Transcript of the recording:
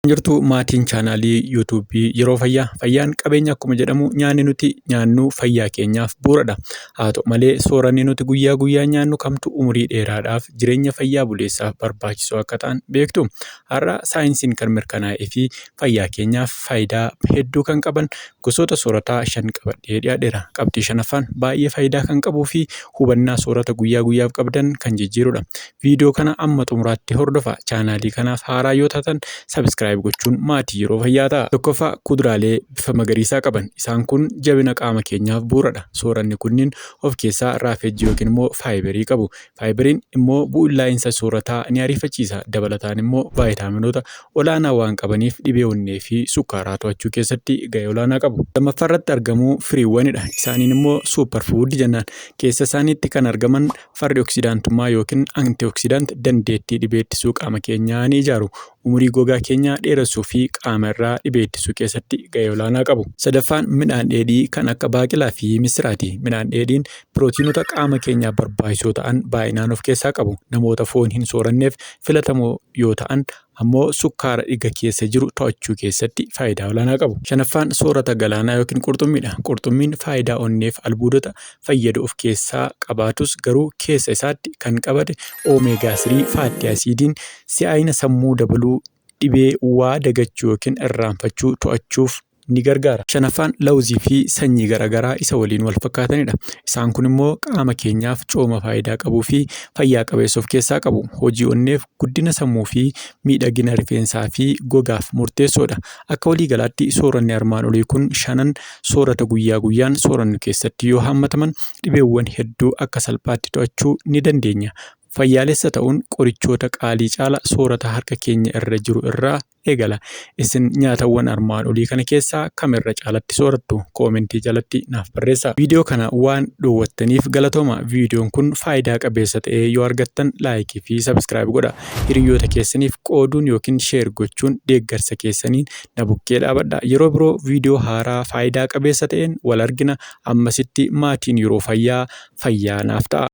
Jirtu maatiin chaanaalii yuutuubii Yeroo Fayyaa. Fayyaan qabeenya akkuma jedhamu nyaanni nuti nyaannu fayyaa keenyaaf bu'uuradha. Haa ta'u malee sooranni nuti guyyaa guyyaan nyaannu kamtu umurii dheeraadhaaf jireenya fayyaa buleessaaf barbaachisoo akka ta'an beektu. Har'a saayinsiin kan mirkanaa'ee fi fayyaa keenyaaf faayidaa hedduu kan qaban gosoota soorataa 5 qabadhee dhiyaadheera. Qabxii shanaffaan baay'ee faayidaa kan qabuu fi hubannaa soorata guyyaa guyyaaf qabdan kan jijjiirudha. Viidiyoo kana amma xumuraatti hordofaa. Chaanaalii kanaaf haaraa yoo taatan subscribe gochuun maatii Yeroo Fayyaa ta'a. Tokkoffaa, kuduraalee bifa magariisaa qaban. Isaan kun jabina qaama keenyaaf bu'uuradha. Sooranni kunniin of keessaa raafejjii yookiin immoo faayibarii qabu. Faayibariin immoo bu'ullaa'insa soorataa ni ariifachiisa. Dabalataan immoo vaayitaaminoota olaanaa waan qabaniif dhibee onnee fi sukkaaraa to'achuu keessatti gahee olaanaa qabu. Lammaffaa irratti argamu firiiwwanidha. Isaaniin immoo super food jennaan. Keessa isaaniitti kan argaman farri oksidaantummaa yookiin antioxidant dandeettii dhibee ittisuu qaama keenyaa ni ijaaru. Umurii gogaa keenyaa dheeressuu fi qaama irraa dhibee ittisuu keessatti gahee olaanaa qabu. Sadaffaan midhaan dheedhii kan akka baaqelaa fi missiraati. Midhaan dheedhiin pirootiinota qaama keenyaaf barbaachisoo ta'an baay'inaan of keessaa qabu. Namoota foon hin sooranneef filatamoo yoo ta'an ammoo sukkaara dhiiga keessa jiru to'achuu keessatti faayidaa olaanaa qabu. Shanaffaan soorata galaanaa yookiin qurxummiidha. Qurxummiin faayidaa onneef albuudota fayyadu of keessaa qabaatus garuu keessa isaatti kan qabate omega 3 fatty acidiin si'aayina sammuu dabaluu, dhibee waa dagachuu yookiin irraanfachuu to'achuuf ni gargaara. Shanaffaan lawuzii fi sanyii garaagaraa isa waliin wal fakkaatanidha. Isaan kun immoo qaama keenyaaf cooma faayidaa qabuu fi fayyaa qabeessa of keessaa qabu. Hojii onneef, guddina sammuu fi miidhagina rifeensaa fi gogaaf murteessoodha. Akka waliigalaatti sooranni armaan olii kun shanan soorata guyyaa guyyaan soorannu keessatti yoo hammataman dhibeewwan hedduu akka salphaatti to'achuu ni dandeenya. Fayyaalessa ta'uun qorichoota qaalii caala soorata harka keenya irra jiru irraa eegala. Isin nyaatawwan armaan olii kana keessaa kam irra caalatti soorattu? Koomentii jalatti naaf barreessaa. Viidiyoo kana waan daawwattaniif galatooma. Viidiyoon kun faayidaa qabeessa ta'ee yoo argattan like fi subscribe godha. Hiriyoota keessaniif qooduun yookiin share gochuun deeggarsa keessaniin na bukkee dhaabadha. Yeroo biroo viidiyoo haaraa faayidaa qabeessa ta'een wal argina. Ammasitti maatiin Yeroo Fayyaa fayyaa naaf ta'a.